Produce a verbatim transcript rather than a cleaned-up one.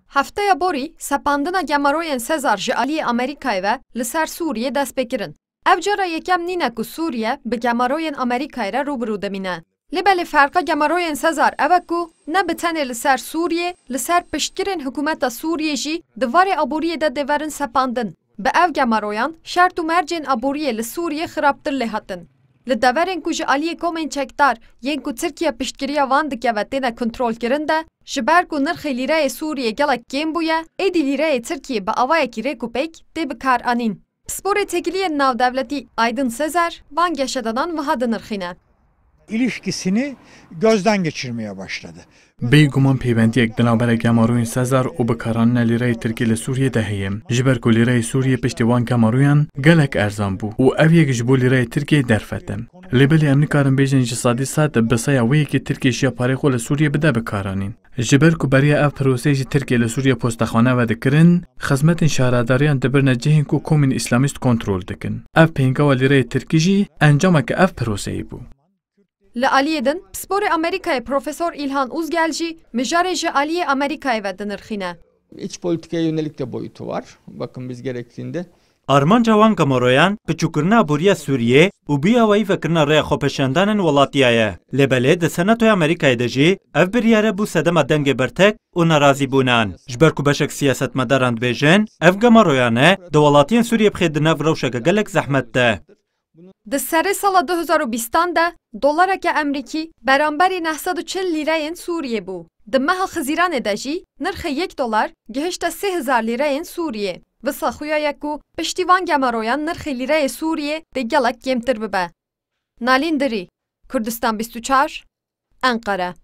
Hefteya borî sepandina gemaroyên Sezar ji aliyê Amerîkayê ve li ser Sûriyê dest pê kirin. Ev cara yekem nîne ku Sûriye bi gemaroyên Amerîkayê re rû bi rû dimîne. Lê belê ferqa gemaroyên Sezar ew e ku ne bi tenê li ser Sûriyê, li ser piştgirên hikûmeta Sûriyê jî di varê aboriyê de dê verin sepandin. Bi ev gemaroyan şert û mercên aboriyê li Sûriyê xirabtir lê hatin. Li deverên ku ji aliyê komên çekdar yên ku Tirkiye piştgiriya wan dike ve têne kontrolkirin de, ji ber ku nirxê lîreyê Sûriyê gelek kêm bûye, êdî lîreyê Tirkiyê bi awayekî rêkûpêk tê bikaranîn. Pisporê Têkiliyên Navdewletî Aydın Sezer van geşedanan wiha dinirxîne. İlişkisini gözden geçirmeye başladı. Bêguman pêwendiyek di navbera gemaroyên Sezar û bikaranîna lîreyê Tirkî li Sûriyê de heye. Ji ber ku lîreyê Sûriyê piştî wan gemaroyan gelek erzan bû û ev yek ji bo lîreyê Tirkiyê derfet e. Lê belê em nikarin bêjin ji sedî sed bi saya wê yekê Tirkiye şiya parê xwe li Sûriyê bide bikaranîn. Ji ber ku beriya ev proseyê ji Tirkiye li Sûriyê postexane vedikirin, xizmetên şaredariyan dibirine cihên ku komên îslamîst kontrol dikin. Ev pêngawa lîreyê Tirkî jî encameke ev proseyê bû. Li aliyê din, pisporê Amerîkayê Profesor Îlhan Uzgel jî mijarê ji aliyê Amerîkayê ve dinirxîne. İç politikaya yönelik de boyutu var. Bakın biz gerektiğinde Armanca wan gemaroyan piçûkirina aboriya Sûriyê û bi awayî vekirina rêya xwepêşandanên welatiya ye. Lê belê di Senatoya Amerîkayê de jî ev biryare bû sedema dengê bertek û nerazîbûnan. Ji ber ku beşek siyasetmedaran dibêjin, ev gemaroyane di welatiyên Sûriyê bixê di nav rewşeke gelek zehmet de. Di serê sala du hezar û bîstan de dolareke Emrîkî beramberî neh sed û çil lîreyên Sûriyê bû. Di meha Xizîranê de jî nirxê yek dolar gihişte sê hezar lîreyên Sûriyê. Wisa xuya ye ku piştî van gemaroyan nirxê lîreyê Sûriyê dê gelek kêmtir bibe. Nalîn Dirî, Kurdistan bîst û çar, Enqere.